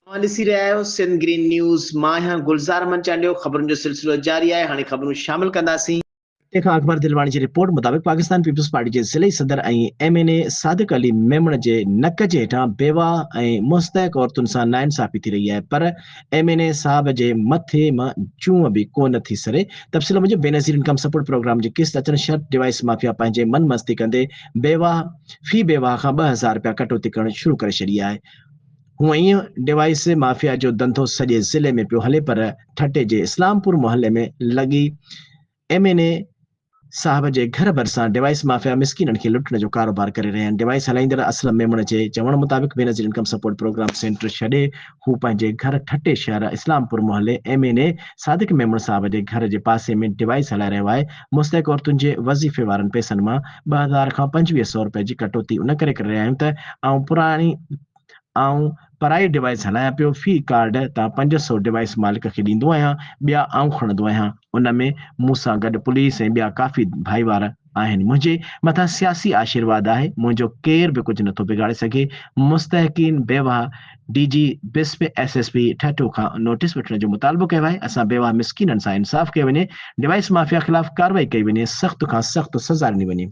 اوهان ڏسي رهيا آهيو سنڌ گرين نيوز، مان آهيان گلزار احمد چانڊيو، خبرن جو سلسلو جاري آهي، هاڻي خبرون شامل ڪنداسين. ٺٽي کان اڪبر دلواڻي جي رپورٽ مطابق پاڪستان پيپلز پارٽي جي ضلعي صدر ۽ M N A Sadiq Ali Memon جي نڪ جي هيٺان بيواهه ۽ مستحق عورتن سان ناانصافي ٿي رهي آهي پر ايم اين اي صاحب جي مٿي مان جونء به ڪو نه ٿي سري. تفصيل موجب بينظير انڪم سپورٽ پروگرام جي قسط اچڻ شرط ڊوائيس مافيا پنهنجي من مستي ڪندي بيواهه في بيواهه کان 2000 رپيا ڪٽوتي ڪرڻ شروع ڪري ڇڏي آهي. هونئن ڊوائيس مافيا جو ڌنڌو سڄي ضلعي ۾ پيو هلي پر ٺٽي جي اسلام پور محلي ۾ لڳي ايم اين اي صاحب جي گهر ڀرسان ڊوائيس مافيا مسڪينن کي لٽڻ جو ڪاروبار ڪري رهيا آهن. ڊوائيس هلائيندڙ اسلم ميمڻ جي چوڻ مطابق Benazir income support programme centre ڇڏي هو پنهنجي گهر ٺٽي شهر اسلام پور محلي M N A Sadiq Memon صاحب جي گهر جي پاسي ۾ ڊوائيس هلائي رهيو آهي. مستحق عورتن جي وظيفي وارن پئسن مان 2000 کان 25 سئو رپئي جي ڪٽوتي ان ڪري ڪري رهيا آهيون ته آئون پراڻي آئون پرائي ڊوائيس هلايان پيو، في ڪارڊ تان 500 ڊوائيس مالڪ کي ڏيندو آهيان، ٻيا آئون کڻندو آهيان، ان ۾ مون سان گڏ پوليس ۽ ٻيا ڪافي ڀائيوار آهن، منهنجي مٿان سياسي آشيرواد آهي، منهنجو ڪير به ڪجهه نٿو بگاڙي سگهي، مستحقين بيواهه ڊي جي بسپ ايس ايس پي ٺٽو کان نوٽيس وٺڻ جو مطالبو ڪيو آهي، اسان بيواهه مسڪينن سان انصاف ڪيو وڃي، ڊوائيس مافيا خلاف ڪارروائي ڪئي وڃي، سخت کان سخت سزا ڏني وڃي.